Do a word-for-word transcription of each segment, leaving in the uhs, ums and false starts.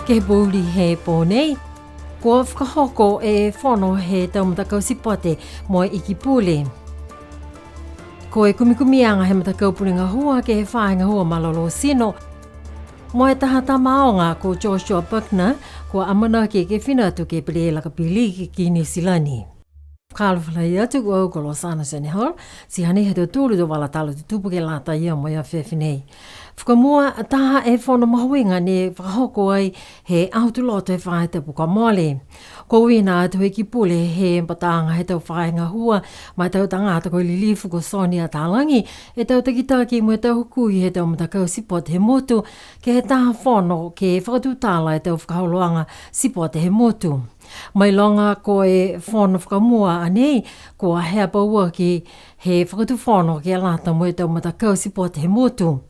Ke he pouli he pō nei, kua fakahoko e fono he tau matakau sipote mo e Iki Pule. Ko e kumikumiaga he matakau pule gahua ke he faahi gahua malolō tino, mo e taha tama aoga ko Joshua Buckner, kua amanaki ke fina atu ke pele lakapili ki Niu Silani. Kalofa lahi atu, ko au ko Losana Senehol, ti hanei ha tautolu tau vala tala tutupu ke lata ia mo e afiafi nei. Fakamua, taha e fono mahuiga ne fakahoko ai he Aho Tuloto he faahi tapu kua mole. Kua uiina atu he Iki Pule he mataaga he tau faahi gahua ma e tau tagata ko e Lilifu ko Sonia Talagi, e tau takitaki mo e tau hukui he tau matakau sipote he motu, ke he taha fono ke fakatutala e tau fakaholoaga sipote he motu. Mailoga ko e fono fakamua a nei, kua hea pauaki he Fakatufono ke lata mo e tau matakau sipote he motu.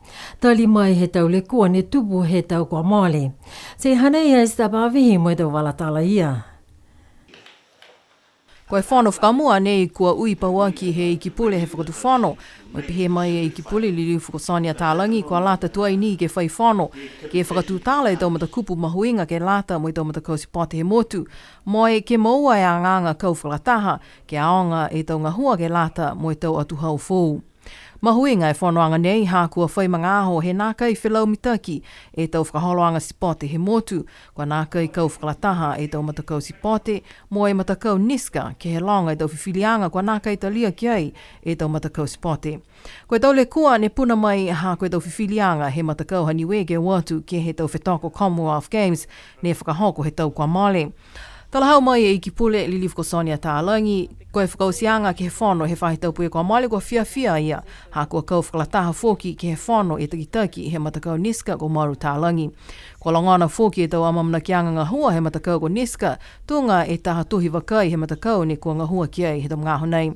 Tali mai he tau lekua ne tupu he tau kua mole. Ti hanei a Esther Pavihi mo e tau vala tala ia. Ko e fono fakamua nei kua ui pauaki he Iki Pule he Fakatufono, mo e pehē mai e Iki Pule Lilifu ko Sonia Talagi, kua lata tuai ni ke fai fono ke fakatutala e tau matakupu mahuiga ke lata mo e tau matakau sipote he motu, mo e ke moua e agaaga kau fakalataha ke aoga e tau gahua ke lata mo e tau atuhau foou. Mahuiga e fonoaga nei, ha kua fai magaaho he nākai felau mitaki e tau fakaholoaga sipote he motu, kua nākai kau fakalataha e tau matakau sipote mo e matakau NISCA ke he loga e tau fifiliaga kua nākai talia ki ai e tau matakau sipote. Ko e tau lekua ne puna mai ha ko e tau fifiliaga he matakau ha Niue ke o atu ke he tau fetoko Commonwealth Games ne fakahoko he tau kua mole. Talahau mai e Iki Pule Lilifu ko Sonia Talagi, ko e fakaotiaga ke he fono he faahi tapu kua mole kua fiafia a ia, ha kua kau fakalataha foki ke he fono e takitaki he matakau NISCA ko Maru Talagi. Kua logona foki e tau amaamanakiaga gahua he matakau ko NISCA, tuga e taha tohi vakai he matakau ne kua gahua ki ai he tau magaaho nei.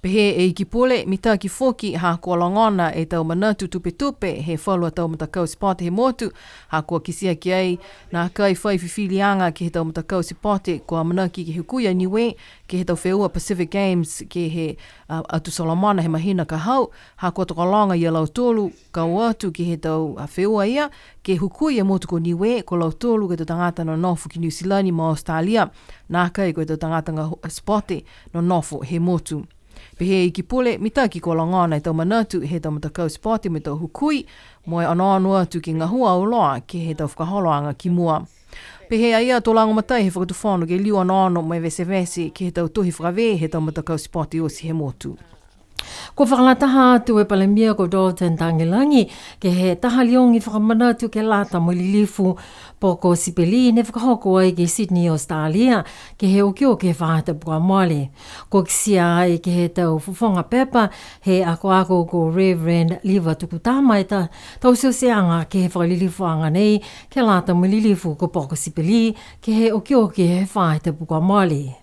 Pehē e Iki Pule, mitaki foki ha kua logona e tau manatu tupetupe he falu a tau matakau sipote he motu, ha kua kitia ki ai, nākai fai fifiliaga ke he tau matakau sipote kua amanaki ke hukui a Niue ke he tau feua Pacific Games ke he, a, Atu Solomona he mahina ka hau, ha kua tokologa ia lautolu ka o atu ke he tau, a, feua ia, ke hukui e motu ko Niue, ko lautolu ko e tau tagata nonofo ki Niu Silani mo Australia, nākai ko e tau tagata gahu-, sipote nonofo he motu. Pehē e Iki Pule, mitaki kua logona e tau manatu he tau matakau sipote mo e tau hukui, mo e onoono atu ke gahua auloa ke he tau fakaholoaga ki mua. Pehē a ia, to lagomatai he Fakatufono ke liu onoono mo e vesevese ke he tau tohi fakavē he tau matakau sipote oti he motu. Kua fakalataha atu e Palemia ko Dalton Tagelagi ke he taha liogi fakamanatu ke lata mo e Lilifu Pokosipeli ne fakahoko ai ke Sydney, Australia, ke he okioki he faahi tapu kua mole. Kua kitia ai ke he tau fofoga pepa he akoako ko Reverend Liva Tukutama e ta-, tauteaga ke he fakalilifuaga nei ke lata mo e Lilifu ko Pokosipeli ke he okioki he faahi tapu kua mole.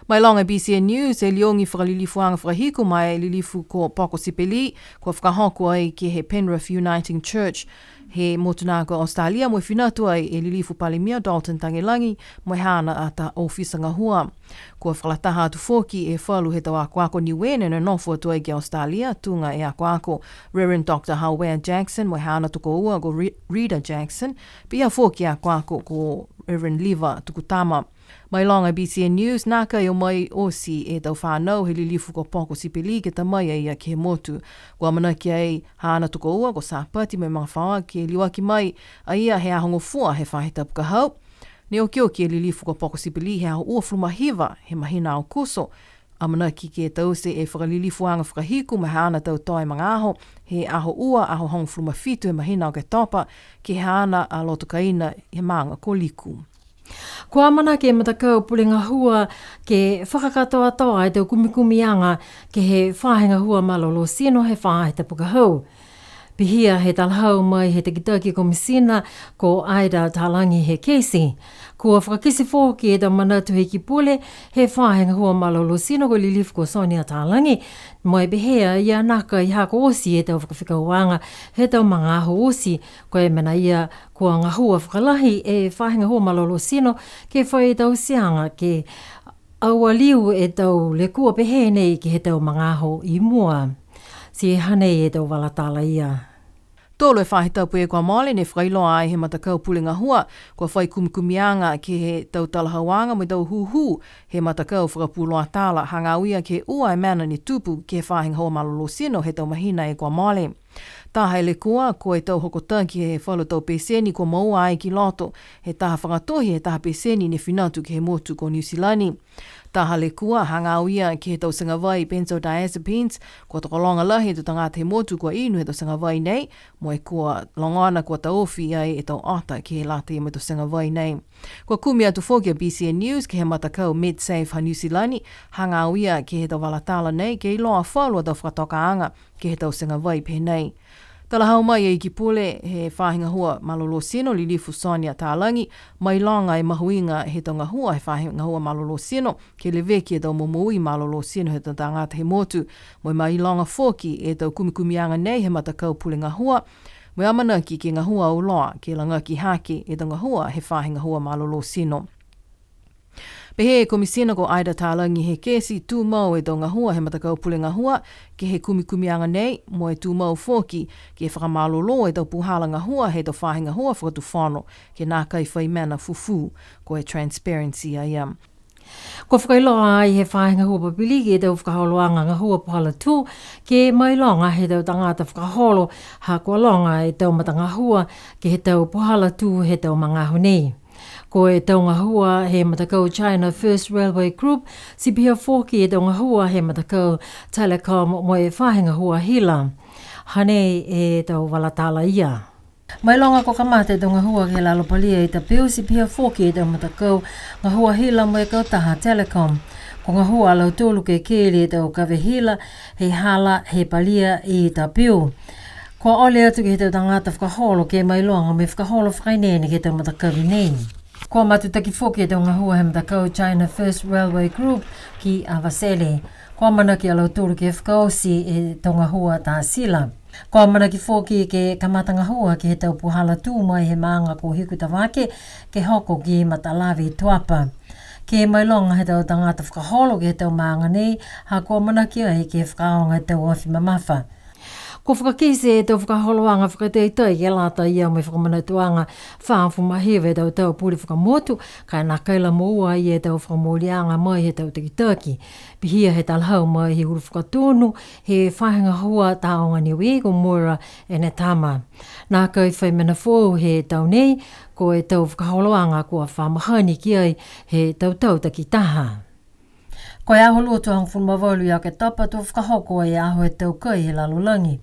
Mailoga e B C N News, e liogi fakalilifuaga fakahiku ma e Lilifu ko Pokosipeli, kua fakahoko ai ke he Penrith Uniting Church he motu na ko Australia, mo e fina atu ai e Lilifu Palemia Dalton Tagelagi, mo e haana a ta ofisa gahua. Kua fakalataha atu foki e falu he tau akoako Niue ne nonofo atu ai ki Australia, tuga e akoako Reverend Doctor Hauea Jackson, mo e haana tokoua ko Re-, Rita Jackson, pihia foki e akoako ko Reverend Liva Tukutama. Mailoga e B C N News, nākai o mai oti e tau fānau he Lilifu ko Pokosipeli ke ta mai a ia ke he motu. Kua amanaki ai haana tokoua ko Sapati mo e magafaoa ke liuaki mai a ia he Aho Gofua he faahi tapu ka hau. Ne okioki e Lilifu ko Pokosipeli he aho uafulu ma hiva he mahina Aokuso. Amanaki ke taute e fakalilifuaga fakahiku mo e haana tau toe magaaho he aho ua, aho hogofulu ma fitu he mahina Oketopa, ke he haana a loto kaina he maaga ko Liku. Kua amanaki e matakau pule gahua ke fakakatoatoa e tau kumikumiaga ke he faahi gahua malolō tino he faahi tapu ka hau. Pihia he talahau mai he takitaki komisina ko Ida Talagi Hekesi. Kua fakakite foki e tau manatu he Iki Pule he faahi gahua malolō tino ko e Lilifu ko Sonia Talagi, mo e pehē a ia nākai hako oti e tau fakafekauaga he tau magaaho oti, ko e mena ia kua gahua fakalahi e faahi gahua malolō tino ke fai tauteaga ke aua liu e tau lekua pehē nei ke he tau magaaho i mua. Ti hanei e tau vala tala ia. Tolu e faahi tapu e kua mole ne fakailoa ai he matakau pule gahua, kua fai kumikumiaga ke he tau talahauaga mo e tau hūhū he matakau fakapuloa tala, hagaao ia ke ua e mena ne tupu ke he faahi gahua malolō tino he tau mahina e kua mole. Taha e lekua, ko e tau hokotaki he falu tau peseni kua moua ai ki loto he taha fakatohi he taha peseni ne fina atu ke he motu ko Niu Silani. Taha lekua, hagaao ia ke he tau sagavai benzodiazepines, kua tokologa lahi e tau tagata he motu kua inu he tau sagavai nei, mo e kua logona kua taofi ai e tau ota ke lata ia mo e tau sagavai nei. Kua kumi atu foki a B C N News ke he matakau MedSafe ha Niu Silani, hagaao ia ke he tau vala tala nei, ke iloa falu a tau fakatokaaga ke he tau sagavai pehē nei. Talahau mai e Ikipule he faahi gahua malolō tino, Lilifu Sonia Talagi, mailoga e mahuiga he tau gahua he faahi gahua malolō tino, ke leveki e tau momoui malolō tino he tau tagata he motu, mo e mailoga foki e tau kumikumiaga nei he matakau pule gahua, mo e amanaki ke gahua auloa, ke lagaki hake e tau gahua he faahi gahua malolō tino. Pehē e Komisina ko Ida Talagi Hekesi, tumau e tau gahua he matakau pule gahua ke he kumikumiaga nei, mo e tumau foki ke fakamalolō e tau puhala gahua he tau faahi gahua fakatufono, ke nākai fai mena fufū, ko e transparency a ia. Kua fakailoa ai he faahi gahua papiliki e tau fakaholoaga gahua puhala tū, ke mailoga he tau tagata fakaholo, ha kua loga e tau matagahua ke he tau puhala tū he tau magaaho nei. Ko e tau gahua he matakau China First Railway Group, ti pihia foki e tau gahua he matakau Telecom mo e faahi gahua hila. Hanei e tau vala tala ia. Mailoga kua kamata e tau gahua ke he lalo palia i Tapeu, ti pihia foki e tau matakau gahua hila mo e kautaha Telecom. Kua gahua a lautolu ke keli e tau kave hila he hala he palia i Tapeu. Kua ole atu ke he tau tagata fakaholo ke mailoga mo e fakaholo fakaeneene ke he tau matakavi nei. Kua matutaki foki e tau gahua he matakau China First Railway Group ki Avatele. Kua amanaki a lautolu ke fakaoti e tau gahua tā sila. Kua amanaki foki ke kamata gahua ke he tau puhala tū mai he maaga ko Hikutavake, ke hoko ki Matalavi Tuapa. Ke mailoga he tau tagata fakaholo ke he tau maaga nei, ha kua amanaki ai ke fakaaoga e tau afi mamafa. Kua fakakite e tau fakaholoaga fakataitai ke lata ia mo e fakamanatuaga fāgofulu ma hiva e tau tau pule fakamotu, ka e nākai la moua e tau fakamooliaga mai he tau takitaki. Pihia he talahau mai he ulu fakatonu he faahi gahua Tāoga Niue ko Moira Enetama. Nākai fai mena foou he tau nei, ko e tau fakaholoaga kua fa mahani ki ai he tau tau takitaha. Ko e aho Lotu hogofulu ma valu ia Oketopa to fakahoko e aho he tau kai he lalolagi.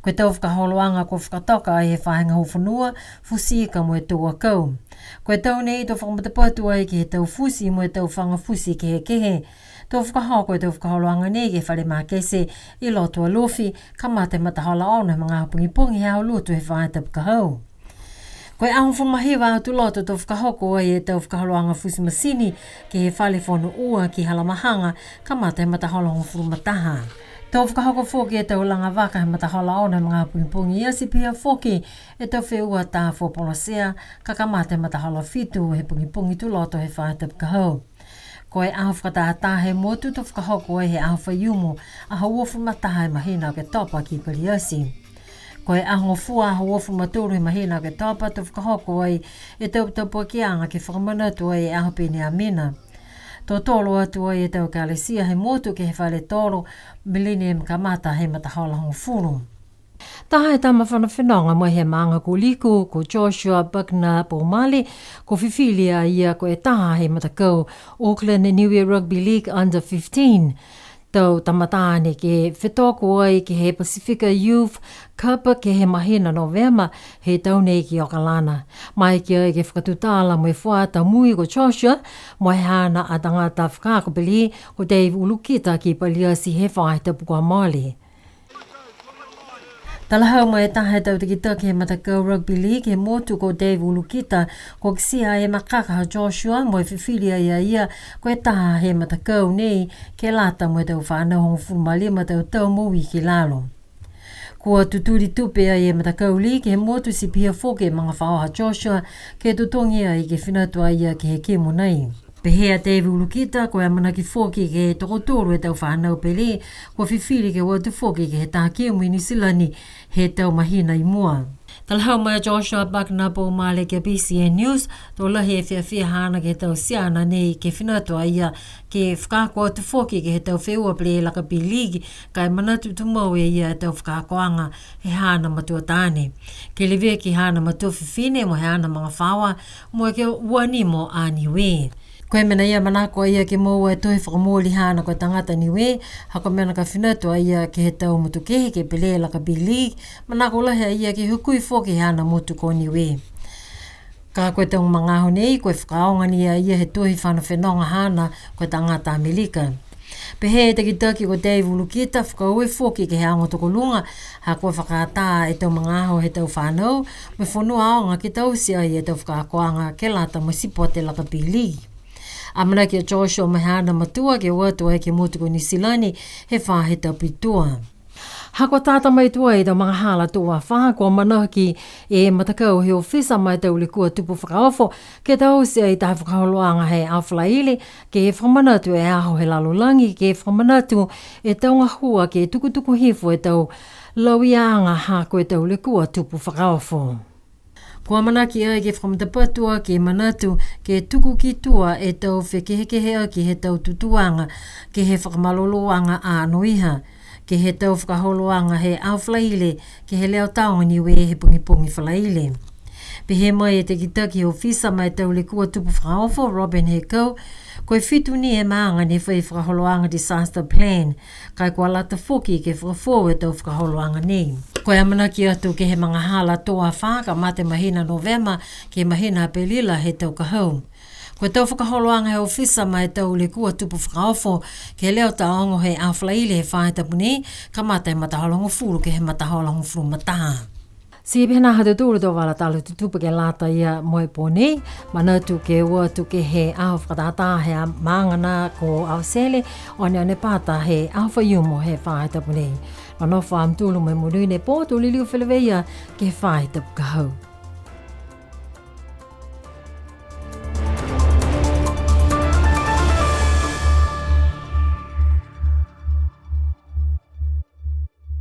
Ko e tau fakaholoaga kua fakatoka ai he faahi gahua fonua, futi ika mo e tau akau. Ko e tau nei to fakamatapatu ai ke he tau futi mo e tau faga futi kehekehe. To fakahoko e tau fakaholoaga nei ke he fale makete i loto Alofi, kamata he matahola ono he magaaho pogipogi he aho Lotu he faahi tapu ka hau. Ko e aho hogofulu ma hiva Aho Tuloto to fakahoko ai e tau fakaholoaga futi matini ke he fale fono ua ki Halamahaga, kamata he matahola hogofulu ma taha. To fakahoko foki e tau laga vaka he matahola ono he magaaho pogipogi ia, ti pihia foki e tau feua tā fua polosea, ka kamata he matahola fitu he pogipogi Tuloto he faahi tapu ka hau. Ko e aho fakatātā he motu to fakahoko ai he aho Faiumu, aho uafulu ma taha he mahina Oketopa ki Paliati. Ko e aho Gofua, aho uafulu ma tolu he mahina Oketopa to fakahoko ai e tau tapuakiaga ke fakamanatu ai e aho Peniamina. To tolo atu ai e tau ekalesia he motu ke he fale tolo Millennium kamata he matahola hogofulu. Taha e tama fano fenoga mai he maaga ko Liku, ko Joshua Buckner Pomale, kua fifili a ia ko e taha he matakau Auckland Niue Rugby League Under fifteen. Tau tama taane ke fetoko ai ke he Pacific Youth Cup ke he mahina Novema he tau nei ki Okalana. Mai ki ai ke fakatutala mo e fuata mui ko Joshua, mo e haana a tagata fakaako pele ko Dave Ulukita ki Paliati he faahi tapu kua mole. Talahau mai e taha he tau takitaki he matakau Rugby League he motu ko Dave Ulukita, kua kitia e makaka ha Joshua mo e fifili ai a ia ko e taha he matakau nei ke lata mo e tau fanau hogofulu ma lima tau tau moui ki lalo. Kua tutuli tupe ai e matakau league he motu ti pihia foki e magafaoa ha Joshua ke totogi ai ke fina atu a ia ke he kemo nei. Pehē a Tevī Ulukita, ko e amanaki foki ke tokotolu e tau fānau pele, kua fifili ke o atu foki ke he tā kemu i Niu Silani he tau mahina i mua. Talahau mai a Joshua Bucknor Pomale ki a B C N News, to lahi e fiafia haana ke he tau siana nei ke fina atu a ia ke fakaako atu foki ke he tau feua pele lakapi league, ka e manatu tumau e ia e tau fakaakoaga he haana matua taane. Ke leveki haana matua fifine mo e haana magafaoa, mo e ke ua nimo a Niue. Ko e mena ia manako a ia ke moua e tohi fakamooli haana ko e tagata Niue, ha ko e mena ka fina atu a ia ke he tau motu kehe ke pele lakapi league, manako lahi a ia ke hukui foki haana motu ko Niue. Ka ko e tau magaaho nei, ko e fakaaoga ni a ia he tohi fano fenoga haana ko e tagata Amelika. Pehē e takitaki ko Tevī Ulukita, fakaaue foki ke he aoga tokoluga, ha kua fakaatā e tau magaaho he tau fānau, mo e fonua aoga ke taute ai e tau fakaakoaga ke lata mo e sipote lakapi league. Amanaki a Joshua mo e haana matua ke o atu ai ke he motu ko Niu Silani he faahi tapu i tua. Ha kua tata mai tuai e tau magahala tō afā, kua manako e matakau he ofisa ma e tau lekua tupu fakaofo, ke taute ai taha fakaholoaga he aho Falaile, ke fakamanatu e aho he lalolagi, ke fakamanatu e tau gahua ke tukutuku hifo e tau lauiaga ha ko e tau lekua tupu fakaofo. Kua amanaki ai ke fakamatapatu ke manatu ke tuku ki tua e tau fekehekeheaki he tau tutūaga ke he fakamalolōaga anoiha, ke he tau fakaholoaga he aho Falaile, ke he leo taoga Niue he pogipogi Falaile. Pehē mai e takitaki he ofisa ma e tau lekua tupu fakaofo, Robin Hekau, ko e fitu ni e maaga ne fai fakaholoaga disaster plan, ka e kua lata foki ke fakafoou e tau fakaholoaga nei. Ko e amanaki atu ke he magahala tō afā, kamata e mahina Novema ke he mahina Apelila he tau ka hau. Ko e tau fakaholoaga he ofisa ma e tau lekua tupu fakaofo ke he leo taoga he aho Falaile he faahi tapu nei, kamata e matahola hogofulu ke he matahola hogofulu ma taha. Ti pihia ha tautolu tau vala tala tutupu ke lata ia mo e pō nei, manatu ke o atu ke he aho fakatātā he a-, maaga na ko Avatele, Oneonepata he aho Faiumu he faahi tapu nei. Nonofo a mutolu mo e monuina e pō, to liliu feleveia ke he faahi tapu ka hau.